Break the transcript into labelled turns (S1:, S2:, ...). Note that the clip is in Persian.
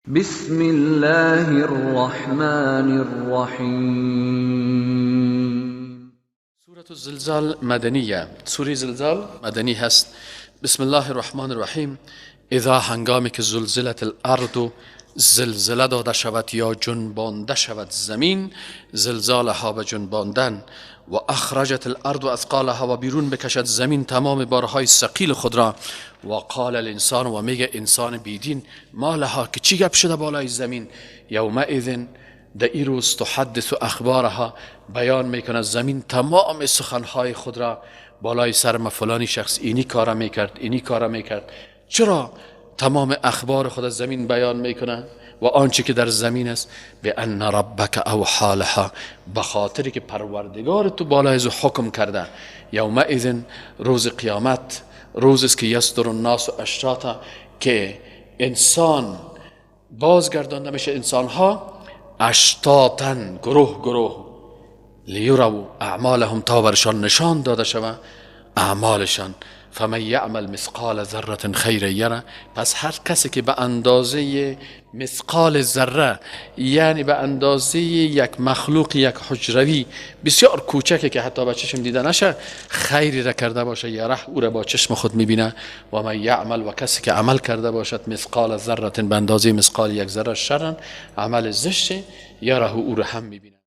S1: بسم الله الرحمن الرحیم.
S2: سورة الزلزال مدنیه. سوره زلزال مدنی هست. بسم الله الرحمن الرحیم. اذا هنگامی که زلزلت الارض، زلزله داده شود یا جنبانده شود زمین، زلزالها به جنباندن، و اخرجت الارض اثقالها و بیرون بکشد زمین تمام بارهای ثقیل خود را، و قال الانسان و میگه انسان بیدین، ما لها که چی گپ شده بالای زمین، یومئذ در ای روز تحدث اخبارها، بیان میکنه زمین تمام سخنهای خود را بالای سر ما، فلانی شخص اینی کارا میکرد، اینی کارا میکرد. چرا تمام اخبار خود از زمین بیان میکنه و آنچه که در زمین است؟ به ان ربک اوحی لها، به خاطر که پروردگار تو بالای از حکم کرده. یومئذ روز قیامت، روز است که یصدر الناس اشتاتا، که انسان بازگردانده میشه، انسانها اشتاتن، گروه گروه، لیروا اعمالهم، تا برشان نشان داده شود اعمالشان. فمن یعمل مثقال ذره خیرا یره، پس هر کسی که به اندازه مثقال ذره، یعنی به اندازه یک مخلوق، یک حجروی بسیار کوچکی که حتی به چشم دیده نشه، خیری را کرده باشه، یره، او را با چشم خود میبینه. و من یعمل، و کسی که عمل کرده باشد مثقال ذره، به اندازه مثقال یک ذره، شرا، عمل زشت، یره، او را هم میبینه.